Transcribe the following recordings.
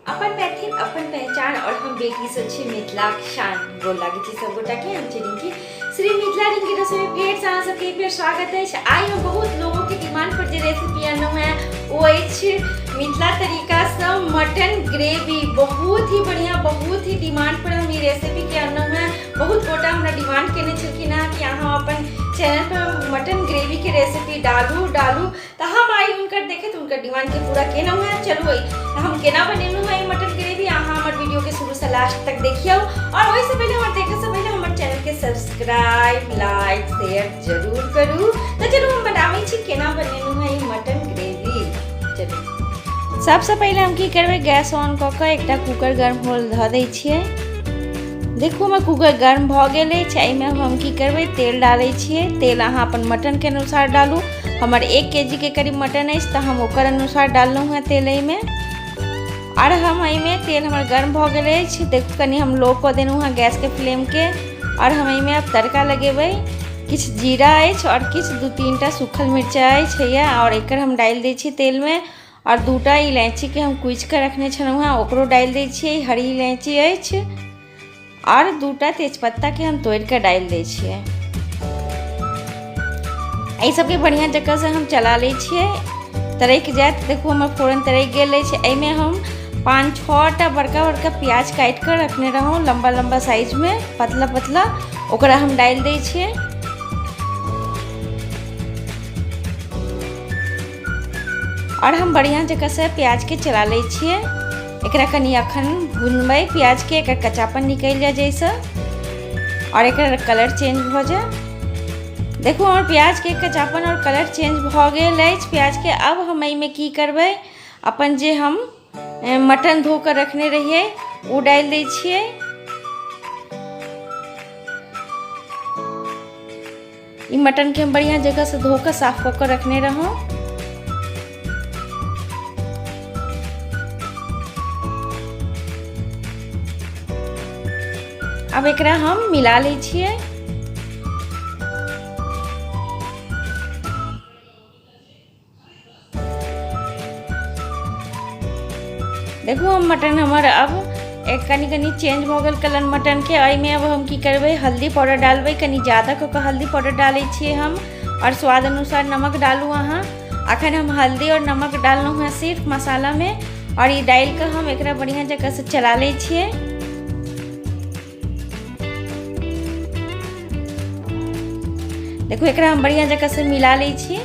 अपन मैथिल अपन पहचान और हम बेटी सब छी मिथिलाक शान। गोर लागै छी सब गोटा के। हम छी रिंकी, श्री मिथिला रिंकी रसोई में फेर से अहाँ सबके एक बेर स्वागत अछि। आइ हम बहुत लोगों के डिमांड पर जे रेसिपी अनलहुँ हेँ ओ अछि मिथिला तरीका से मटन ग्रेवी। बहुत ही बढ़िया, बहुत ही डिमांड पर हम ई रेसिपी के अनलहुँ हेँ। बहुत गोटा हमरा डिमांड केने छलखिन हेँ कि अहाँ अपन चैनल पर मटन ग्रेवी के रेसिपी डालू डालू, तऽ हम आइ हुनकर देखैत हुनकर डिमांडके पूरा केलहुँ हेँ। चलू हम केना बनेलहुँ हेँ मटन ग्रेवी, अहाँ हमर वीडियोके शुरूसँ लास्ट तक देखियौ। और ओहिसँ पहिले हमर देखैसँ पहिले हमर चैनलके सब्सक्राइब लाइक शेयर जरूर करू। तऽ चलू हम बनाबै छी केना बनेलहुँ हेँ ई मटन ग्रेवी। चलू सबसँ पहिले हम की करबै, गैस ऑन कऽ कऽ एकटा कूकर गर्म होल धऽ दै छियै। देखू हमर कूकर गर्म भऽ गेल अछि। एहिमे हम की करबै, तेल डालै छियै। तेल अहाँ अपन मटनके अनुसार डालू। हमर 1 के जी के करीब मटन अछि तऽ हम ओकर अनुसार डाललहुँ हेँ तेल एहिमे। आओर हम एहिमे तेल हमर गर्म भऽ गेल अछि। देखू कनि हम लो कऽ देलहुँ हेँ गैसके फ्लेमके। आओर हम एहिमे आब तड़का लगेबै। किछु जीरा अछि आओर किछु 2-3 टा सूखल मिरचाइ अछि हैया, आओर एकर हम डालि दै छी तेलमे। आओर 2टा इलायचीके हम कुचिकऽ रखने छलहुँ हेँ ओकरो डालि दै छियै, हरी इलायची अछि। आओर 2टा तेजपत्ताके हम तोड़िकऽ डालि दै छियै। एहि सबके बढ़िआँ जकाँसँ हम चला लै छियै, तरकि जायत। देखू हमर फोरन तरकि गेल अछि। एहिमे हम 5-6 टा बड़का बड़का प्याज काटिकऽ रखने रहौँ, लम्बा लम्बा साइजमे, पतला पतला, ओकरा हम डालि दै छियै। आओर हम बढ़िआँ जकाँसँ प्याजके चला लै छियै। एकरा कनि अखन भुनबै प्याजके, एकर कच्चापन निकलि जाय जाहिसँ, आओर एकर कलर चेंज भऽ जाय। देखू हमर प्याजके कच्चापन आओर कलर चेंज भऽ गेल अछि प्याजके। अब हम एहिमे की करबै, अपन जे हम मटन धो कऽ रखने रहियै ओ डालि दै छियै। ई मटनके हम बढ़िआँ जगहसँ धो कऽ साफ कऽ कऽ रखने रहौँ। आब एकरा हम मिला लै छियै। देखू हम मटन हमर अब एक कनि कनि चेंज भऽ गेल कलर मटनके। एहिमे अब हम की करबै, हल्दी पाउडर डालबै, कनि ज्यादा कऽ कऽ हल्दी पाउडर डालै छियै हम, आओर स्वाद अनुसार नमक डालू अहाँ। अखन हम हल्दी आओर नमक डाललहुँ हेँ सिर्फ मसालामे, आओर ई डालि कऽ हम एकरा बढ़िआँ जकाँसँ चला लै छियै। देखू एकरा हम बढ़िआँ जकाँसँ मिला लै छी।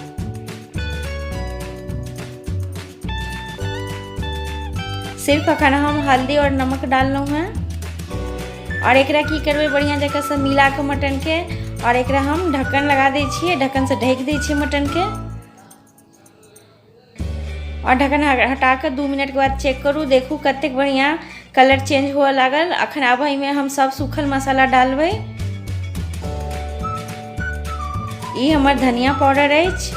सिर्फ अखन हम हल्दी और नमक डाललहुँ हेँ। और एकरा की करबै, बढ़िआँ जकाँसँ मिला कऽ मटनके, और एकरा हम ढक्कन लगा दै छियै, ढक्कनसँ ढकि दै छियै मटनके। और ढक्कन हटा कऽ 2 मिनटके बाद चेक करू, देखू कतेक बढ़िआँ कलर चेंज हुअ लागल। अखन आब एहिमे हम सब सूखल मसाला डालबै। ई हमर धनिया पाउडर अछि,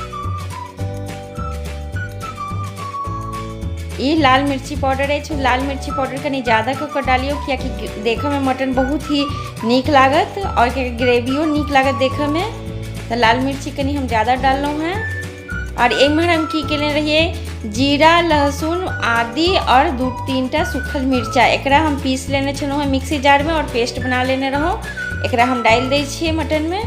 ई लाल मिर्ची पाउडर अछि। लाल मिर्ची पाउडर कनि ज्यादा कऽ कऽ डालियौ, कियाकि देखऽमे मटन बहुत ही नीक लागत और ग्रेवियो नीक लागत देखऽमे, तऽ लाल मिर्ची कनि हम ज्यादा डाललहुँ हेँ। और एम्हर हम की केने रहियै, जीरा लहसुन आदि और 2-3 टा सूखल मिर्चा एकरा हम पीस लेने छलहुँ हेँ मिक्सी जारमे और पेस्ट बना लेने रहौँ। एकरा हम डालि दै छियै मटनमे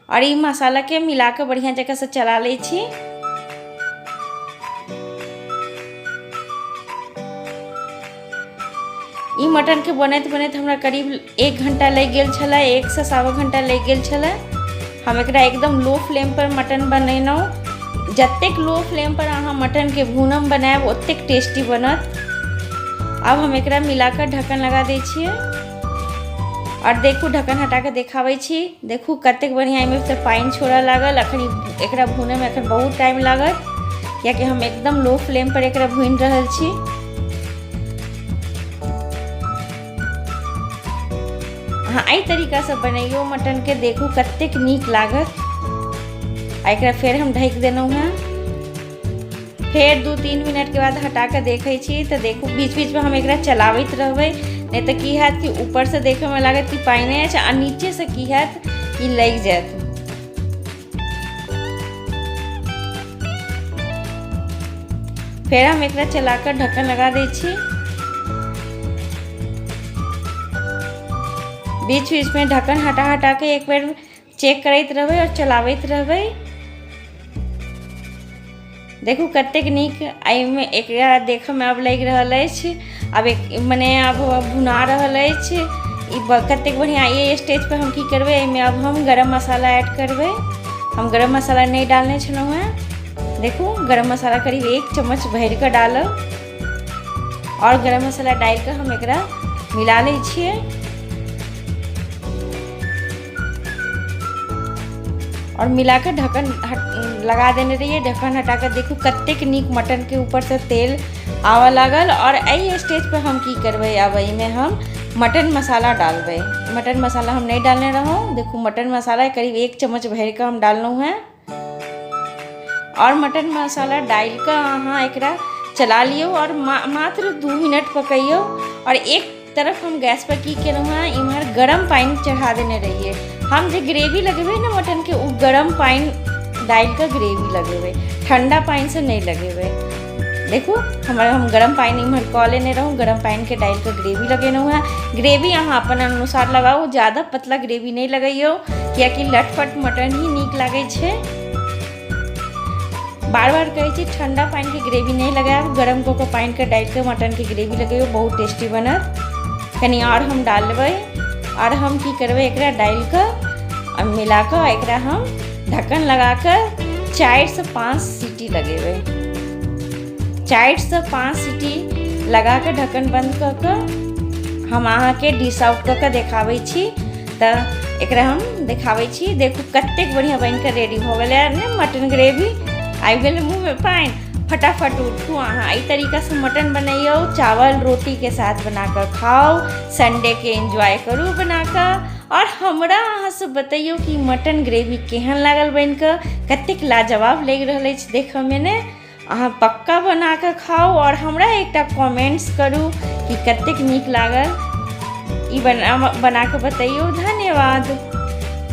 और ई मसालाके मिला कऽ बढ़िआँ जकाँसँ चला लै छी। ई मटनके बनैत बनैत हमरा करीब 1 घंटा लागि गेल छलै, 1 से 1.25 घंटा लागि गेल छलै। हम एकरा एकदम लो फ्लेम पर मटन बनेलहुँ। जतेक लो फ्लेम पर अहाँ मटनके भूनम बनायब ओतेक टेस्टी बनत। आब हम एकरा मिलाकऽ ढक्कन लगा दै छियै और देखू ढक्कन हटा कऽ देखाबै छी। देखू कतेक बढ़िआँ एहिमे से पानि छोड़ऽ लागल। अखन एकरा भूनैमे अखन बहुत टाइम लागत, कियाकि हम एकदम लो फ्लेम पर एकरा भूनि रहल छी। अहाँ एहि तरीकासँ बनैयौ मटनके, देखू कतेक नीक लागत। आ एकरा फेर हम ढकि देलहुँ हेँ। फेर 2-3 मिनटके बाद हटा कऽ देखै छी तऽ देखू बीच बीचमे हम एकरा चलाबैत रहबै, नहि तऽ की हैत कि ऊपरसँ देखैमे लागत कि पानि अछि आ नीचेसँ की हैत कि लागि जायत। फेर हम एकरा चला कऽ ढक्कन लगा दै छी। बीच बीचमे ढक्कन हटा हटा के एक बेर चेक करैत रहबै आओर चलाबैत रहबै। देखू कतेक नीक एहिमे एकरा देखयमे आब लागि रहल अछि। आब एक मने आब भुना रहल अछि ई। कतेक बढ़िआँ। एहि स्टेजपर हम की करबै? एहिमे आब हम गरम मसाला ऐड करबै। हम गरम मसाला नहि डालने छलहुँ हेँ। देखू, गरम मसाला करीब 1 चम्मच भरिकऽ डालब आओर गरम मसाला डालिकऽ हम एकरा मिला लै छियै आओर मिला कऽ ढक्कन लगा देने रहियै। ढक्कन हटा कऽ देखू, कतेक नीक मटनके ऊपरसँ तेल आबऽ लागल। आओर एहि स्टेजपर हम की करबै? आब एहिमे हम मटन मसाला डालबै। मटन मसाला हम नहि डालने रहौँ। देखू, मटन मसाला करीब 1 चम्मच भरिकऽ हम डाललहुँ हेँ। आओर मटन मसाला डालि कऽ अहाँ एकरा चला लियौ आओर मात्र 2 मिनट पकैयौ। आओर एक तरफ हम गैस पर की केलहुँ हेँ? इम्हर गरम पानि चढ़ा देने रहियै। हम जे ग्रेवी लगेबै ने मटनके, ओ गरम पानि डालि कऽ ग्रेवी लगेबै, ठण्डा पानिसँ नहि लगेबै। देखू, हम गरम पानि इम्हर कऽ लेने रहौँ। गरम पानिके डालि कऽ ग्रेवी लगेलहुँ हेँ। ग्रेवी अहाँ अपन अनुसार लगाउ। ज्यादा पतला ग्रेवी नहि लगैयौ, कियाकि लटपट मटन ही नीक लागै छै। बार बार कहै छी, ठण्डा पानिके ग्रेवी नहि लगायब। गरम कऽ कऽ पानिके डालि कऽ मटनके ग्रेवी लगैयौ, बहुत टेस्टी बनत। कनि आओर हम डालबै। आओर हम की करबै? एकरा डालि कऽ आ मिला कऽ एकरा हम ढक्कन लगा कऽ 4 से 5 सीटी लगेबै। 4 से 5 सीटी लगा कऽ ढक्कन बन्द कऽ कऽ हम अहाँके डिश आउट कऽ कऽ देखाबै छी। तऽ एकरा हम देखाबै छी। देखू, कतेक बढ़िआँ बनि कऽ रेडी भऽ गेलै ने मटन ग्रेवी। आबि गेल मुँहमे पानि। फटाफट उठू, अहाँ एहि तरीकासँ मटन बनैयौ, चावल रोटीके साथ बना कऽ खाउ, संडेके एन्जॉय करू बना कऽ। आओर हमरा अहाँ सब बतैयौ कि मटन ग्रेवी केहन लागल बनि कऽ। कतेक लाजवाब लागि रहल अछि देखऽमे ने? अहाँ पक्का बना कऽ खाउ आओर हमरा एकटा कमेंट्स करू कि कतेक नीक लागल। ई बना बना कऽ बतैयौ। धन्यवाद।